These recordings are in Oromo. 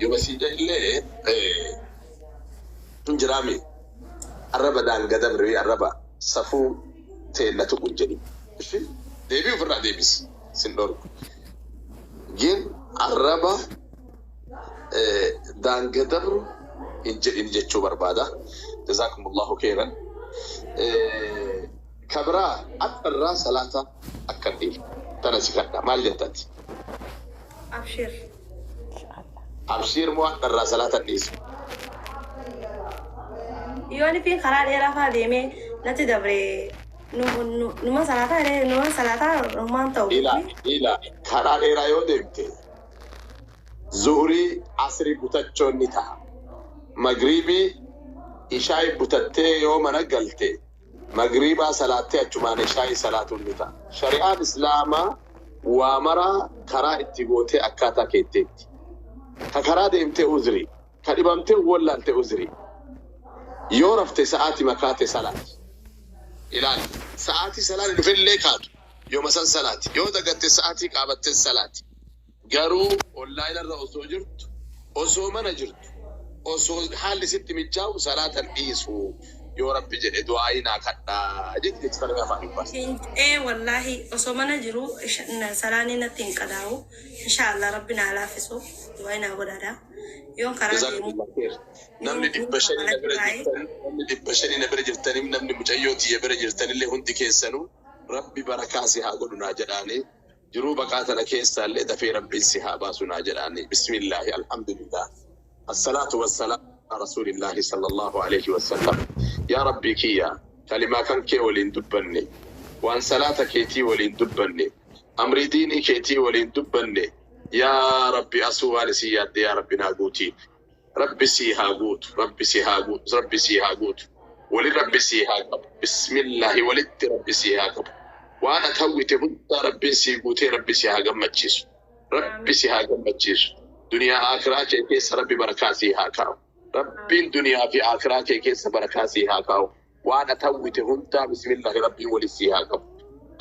Yoo sii illee hin jiraami arraba daangaa dabree arraba safuu teella tuqu hin jedhin. Ishi deebii ofirraa deebisi sin dhorku. Gin arraba daangaa dabru hin jedhin jechuu barbaada. Jazaakumullahu khairan. Kabraa akka irraa salaata akka hin dhiifne tana si kadha maal jettati? Abshir. Abshiir moo akka irraa salaata hin dhiisu? Yoon ifin karaa dheeraa faa deemee natti dabre numa salaataa jedhee numa salaataa numaan ta'u. Ila ila karaa dheeraa yoo deemte zuhurii asrii butachuun ni ta'a. Magriibii ishaai butattee yoo mana galte magriibaa salaattee achumaan ishaai salaatuun ni ta'a. Shari'aan Islaamaa waa maraa karaa itti gootee akkaataa keetteetti. Ka karaa deemtee uzrii, ka dhibamtee wallaalte uzrii. Yoo rafte sa'aati makaate salaati. Ilaali. Sa'aatii salaati dhufellee kaatu yooma san salaati. Yoo dagatte sa'aatii qaabattee salaati. Garuu online irra osoo jirtu, osoo mana jirtu, osoo haalli sitti mijaa'u salaatan dhiisu yoo Rabbi jedhe du'aayii naa kadhaa jetti jechi sana afaan hin baase. Ee wallaahi osoo mana jiru salaanni natti hin qadaa'u. Inshaallah Rabbi naa laaffisu du'aa naa godhaadha. Yoon karaa deemu Jazakumullah khair. Namni 500 na bira jirtan, namni 500 na bira jirtanii, namni mucayyoo tiyya bira jirtanillee hundi keessanuu Rabbi barakaa si haa godhu naa jedhaanii jiruu baqaa tana keessaallee dafee Rabbiin si haa baasu naa jedhaanii. Bismillaahi alhamdulillah. Assalaatu wassalaam ala rasuulillaahi sallallahu alayhi wasallam. Yaa Rabbii kiyya kalimaa kan kee waliin dubbanne, waan salaata keetii waliin dubbanne, amrii diinii keetii waliin dubbanne, yaa Rabbi asuu waan isin yaadde yaa Rabbi naa guutii. Rabbi sii haa guutu, Rabbi si haa guutu, Rabbi sii haa guutu. Wali Rabbi sii haa qabu. Bismillaahi walitti Rabbi sii haa qabu. Waan ati hawwite hundaa Rabbiin sii guutee Rabbi si haa gammachiisu. Rabbi si haa gammachiisu. Duniyaa akiraa kee keessa Rabbi barakaa sii haa kaa'u. Rabbiin duniyaa fi akiraa kee keessa barakaa sii haa kaa'u. Waan ati hawwite hundaa bismillaahi Rabbiin wali sii haa qabu.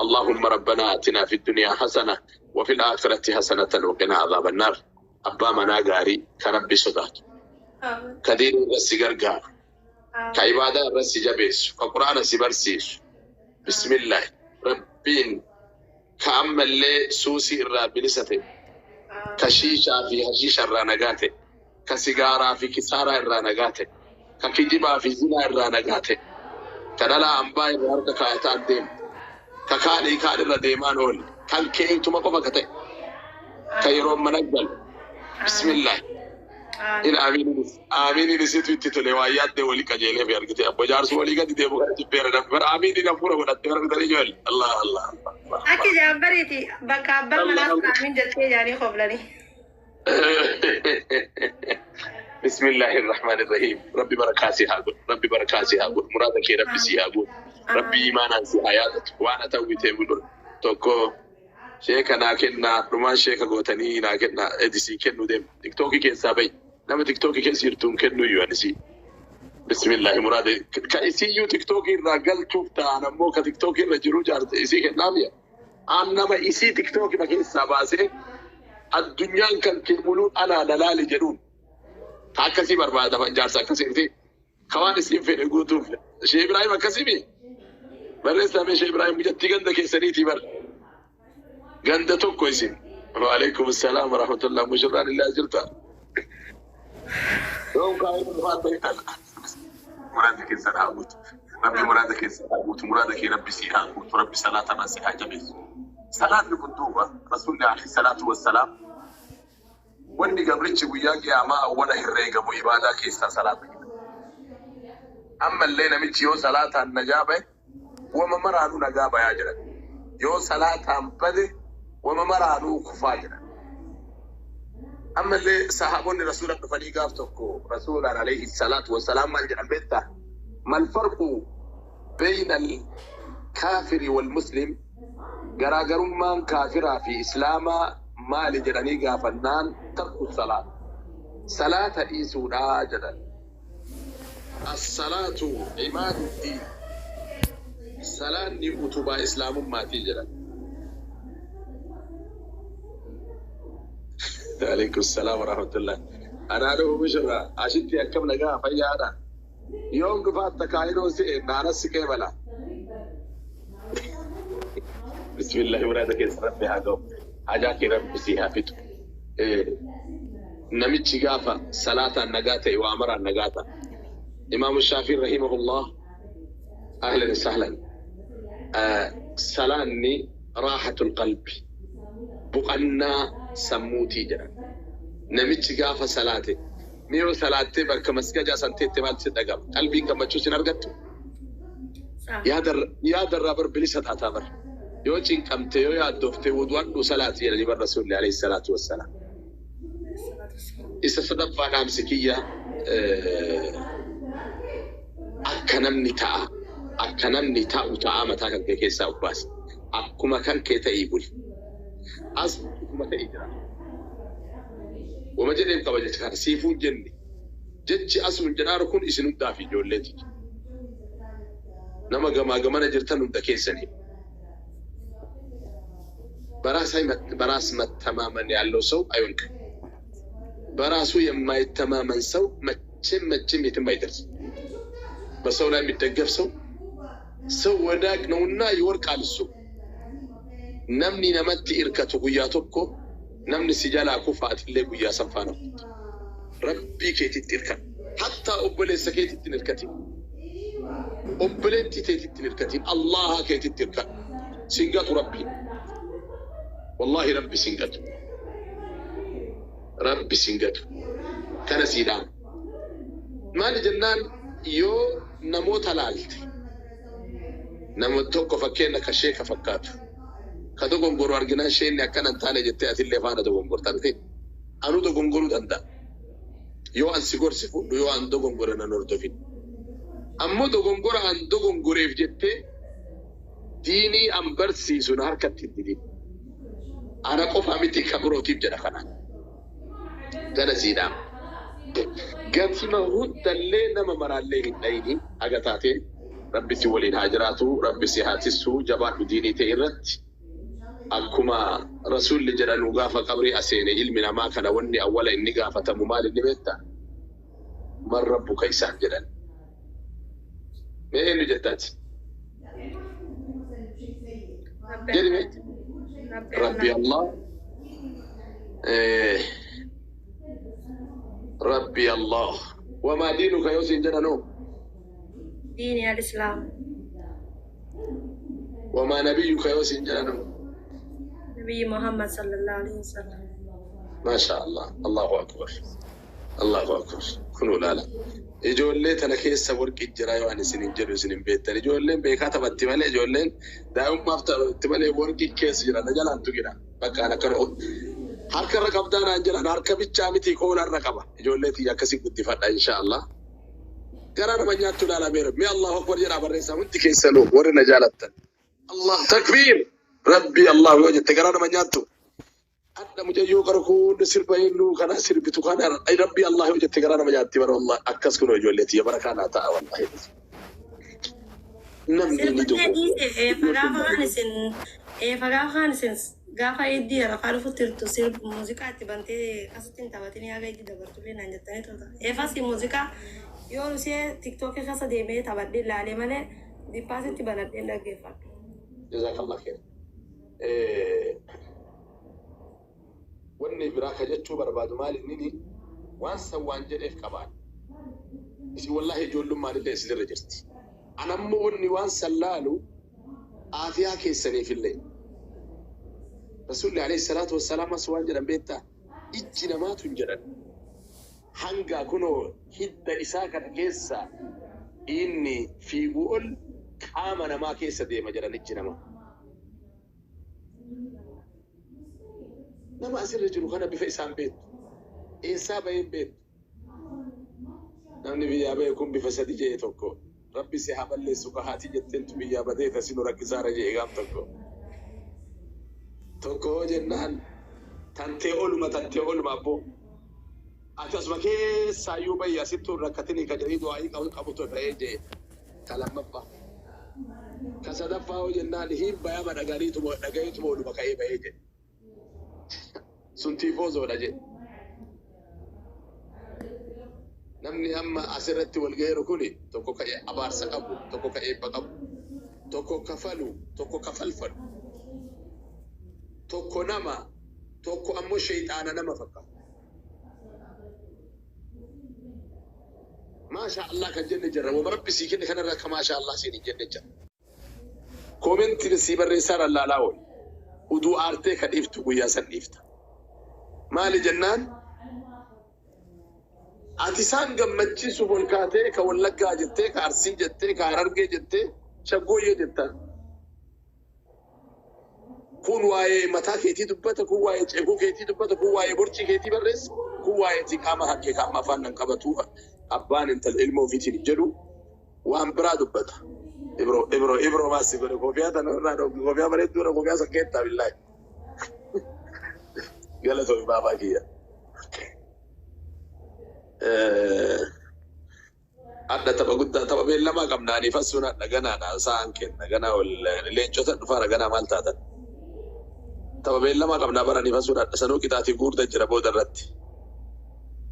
اللهم ربنا آتنا في الدنيا حسنة وفي الآخرة حسنة وقنا عذاب النار. Abbaa manaa gaarii ka Rabbi sodaatu, ka diinii irra si gargaaru, ka ibaadaa irra si jabeessu, ka Qur'aana si barsiisu. Bismillaahi. Rabbiin ka ammallee suusii irraa bilisa ta'e, ka shiishaa fi hashiisha irraa nagaa ta'e, ka sigaaraa fi kisaaraa irraa nagaa ta'e, ka kijibaa fi zinaa irraa nagaa ta'e, ka dhalaa ambaa irra harka kaayataan deemu, ka kaadhii kaan irra deemaan oolle, kan keetuma qofa ka ta'e, ka yeroo mana galu. Bismillah. In aamiin aamiin isitu itti tole waa yaadde walii qajeelee fi argite abbo jaarsu walii gadi deemu kana jibbeera namni bara aamiin hafuura godhatte bara bitanii jool Allah Allah Allah. Akki jaabbariiti bakka abbaan manaa sun aamin jettee jaanii koblanii. بسم الله الرحمن الرحيم. ربي بركاتي هاقول، ربي بركاتي هاقول، مرادك ربي سي هاقول، ربي إيمانا سي حياتك وانا توي تيبل tokko sheeka naa kennaa dhumaan sheeka gootanii naa kennaa edisii kennuu deema. Tiktookii keessaa bahi. Nama tiktookii keessa jirtu hin kennu iyyuu ani sii. Bismillaahi muraade ka isiyyuu tiktookii irraa galchuuf ta'an ammoo ka tiktookii irra jiru jaarte isii kennaaf yaa. Aan nama isii tiktookii keessaa baasee addunyaan kan kee muluun anaa dalaali jedhuun ka akkasii barbaadaman jaarsa akkasii miti. Ka waan isiin fedhe guutuuf. Shee Ibraahim akkasii mi? Barreessaa mee Shee Ibraahim mucattii ganda keessaniitii bar. Ganda tokko isin. Waalaikum salaam wa rahmatullah. Mushurraan illaa jirta. Yoom kaa'ee dhufaa ta'e kana. Muraada keessan haa guutu. Rabbi muraada keessan haa guutu. Muraada kee Rabbi sii haa guutu. Rabbi salaata irra si haa jabeessu. Salaatni kun duuba Rasuulli alayhi salaatu wassalaam wanni gabrichi guyyaa qiyaamaa awwala herreegamu ibaadaa keessaa salaata jedha. Ammallee namichi yoo salaataan najaa bahe wama maraanuu nagaa bayaa jedhan. Yoo salaataan bade wama maraanuu kufaa jedhan. Ammallee sahaabonni Rasuula dhufanii gaaf tokko Rasuulaan alayhi salaatu wassalaam maal jedhan beektaa? ما الفرق بين الكافر والمسلم? Garaagarummaan kaafiraa fi islaamaa maali jedhanii gaafannaan ترك الصلاة salaata dhiisuudha jedhan. الصلاة عماد الدين salaanni utubaa islaamummaatii jedhan. Alaikum salaam wa rahmatullah. Anaa dhufu bishirra ashitti akkam nagaa fayyaadha. Yoom dhufaatta kaayiroo si'e naanas si qeebala. Bismillahi muraada keessa rabbi haa ga'u. Hajaa kee rabbi si haa fixu. Namichi gaafa salaataan nagaa ta'e waa maraan nagaa ta'a. Imaamu Shaafiin rahimahullah ahlan sahlan. Salaanni raahatul qalbi buqannaa sammuutii jedhan. Namichi gaafa salaate miyoo salaattee bakka masgajaa san teette maaltu si dhagama? Qalbiin gammachuu sin argattu? Yaadarraa bar bilisa taataa bar. Yoo cinqamte yoo yaaddofte wudu'adhu salaati jedhanii bar Rasuulli alayhi salaatu wassalaam. Isa sadaffaa dhaamsi kiyya akka namni ta'a akka namni taa'u ta'a mataa kan kee keessaa of baasi. Akkuma kan kee ta'ii buli. As akkuma ta'ii jira. Wama jedheen qaba jecha kana siifuu hin jenne. Jechi asuun jedhaaru kun isin hundaaf ijoolleeti. Nama gamaa gamana jirtan hunda keessanii. በራስ መተማመን ያለው ሰው አይወድቅም። በራሱ የማይተማመን ሰው መቼም መቼም የትም አይደርስም። በሰው ላይ የሚደገፍ ሰው ሰው ወዳቅ ነውና ይወድቃል። እሱ namni namatti irkatu guyyaa tokko namni si jalaa kufa atillee guyyaa san faana kuttu. Rabbii keetitti irkadhu. Hattaa obboleessa keetitti hin irkatin. Obboleettii teetitti hin irkatin. Allaha keetitti irkadhu. Sin gatu Rabbiin. Wallahi Rabbi sin gatu. Rabbi sin gatu. Kana sii dhaama. Maali jennaan yoo namoota laalte nama tokko fakkeenya ka sheeka fakkaatu ka dogongoru arginaan isheen akkana hin taane jettee atillee faana dogongorta miti. Anuu dogongoruu danda'a. Yoo an si gorsi fudhu yoo an dogongore nan hordofin. Ammoo dogongora an dogongoreef jettee diinii an barsiisu na harkatti hin didin. Ana qofa miti ka birootiif jedha kana. Gana sii dhaama. Gatima hundallee nama maraallee hin dhayini haga taateen rabbi si waliin haa jiraatu rabbi si haa tissu jabaadhu diinii ta'e irratti. Akkuma rasuulli jedhanu gaafa qabrii aseene ilmi namaa kana wanni awwala inni gaafatamu maal inni beektaa? Man rabbuka isaan jedhan. Mee eenyu jettaati? Jedhi mee? Rabbi Allah. Rabbi Allah. Wamaa diinuka yoo siin jedhanoo? Diini al-Islaam. Wamaa nabiyyuka yoo siin jedhanoo? Nabiyyi Muhammad sallallahu alaihi wasallam. Maasha Allah. Allahu akbar. Allahu akbar. Kunoo laala. Ijoollee tana keessa warqi jira yoo ani isin hin jedhu isin hin beektan. Ijoolleen beekaa taphatti malee ijoolleen daa'imummaaf taphatti malee warqi keessa jira. Na jalaan tuqina. Bakka an akkana harka irra qabdaa naan jedhan harka bichaa miti koola irra qaba. Ijoollee tiyya akkasii guddifadha insha Allah. Garaa nama nyaattu ilaalameera. Mee Allahu akbar jedhaa barreessaa hundi keessanuu warri na jaalattan. Allah takbiir. Rabbi Allah yoo jette garaa nama nyaattu. Adda mucayyoo qara kun sirba eenyu kana sirbitu kana Rabbi Allah yoo jette garaa nama nyaatti bara wallahi akkas kun ijoollee tiyya barakaa naa ta'a wallahi. Namni ni Sirba dogo. Gaafa kaan isin gaafa iddii rafaa dhufutti jirtu sirba muuziqaa itti bantee akkasitti hin taphatin haga iddii dabartullee naan jettanii turta. Eefas muuziqaa yoo ishee tiktookii keessa deemee taphadhee ilaalee malee dippaasitti banadhee dhaggeeffadhu. Jazakallah khair. Wanni biraa ka jechuu barbaadu maal inni waan san waan jedheef qabaan. Isin wallahi ijoollummaan illee isinirra jirti. Anammoo wanni waan san laalu aafiyaa keessaniif illee. Rasuulli alayhi salaatu wassalaam as waan jedhan beektaa ijji namaatu hin jedhan. Hanga kunoo hidda isaa kana keessa inni fiiguu ol qaama namaa keessa deema jedhan ijji namaa. Nama asirra jiru kana bifa isaan beektu. Eessaa baheen beektu. Namni biyyaa bahe kun bifa sadi jedhe tokko. Rabbi si haa balleessu ka haati jetteentu biyyaa badee tasi nu rakkisaara jedhe gaaf tokko. Tokko hoo jennaan tantee oluma tantee oluma abboo. Ati asuma keessaayyuu bahi asittuu rakkatinii ka jedhii du'aa'ii qabu qabutu ta'ee jedhe. Ka lammaffaa. Ka sadaffaa hoo jennaan hin bayama dhagariituma dhagayeetuma oluma ka'ee bahee jedhe. Sun tiifoozoodha jedhe. Namni amma asirratti wal gaheeru kuni tokko ka abaarsa qabu, tokko ka eebba qabu, tokko ka falu, tokko ka falfalu, tokko nama, tokko ammoo sheeyxaana nama fakkaata. Maasha Allah kan jenne jirra. Wama Rabbi sii kenne kanarra akka maasha Allah siin hin jenne jira. Koomentiin sii barreessaa lallaalaa ooli. Uduu aartee ka dhiiftu guyyaa san dhiifta. Maali jennaan ati isaan gammachiisuuf ol kaatee ka Wallaggaa jettee, ka Arsii jettee, ka Harargee jettee, Shaggooyyee jettaan. Kun waa'ee mataa keetii dubbata, kun waa'ee ceekuu keetii dubbata, kun waa'ee borcii keetii barreessa, kun waa'ee qaama hakkee qaama afaan nan qabatu, abbaan intala ilma ofiitiin hin jedhu waan biraa dubbata. Ibro Ibro Ibro maasi godhe kofiyaa tana irraa dhoogi kofiyaa bareedduu irra kofiyaa san keettaa billaahi. Galatoomi baabaa kiyya. Adda tapha guddaa tapha beellamaa qabna ani fassuun adda ganaadha sa'aan kenna ganaa ol leencota dhufaara ganaa maal taatan. Tapha beellamaa qabnaa baranii fassuun adda sanuu qixaatii guurda jira booda irratti.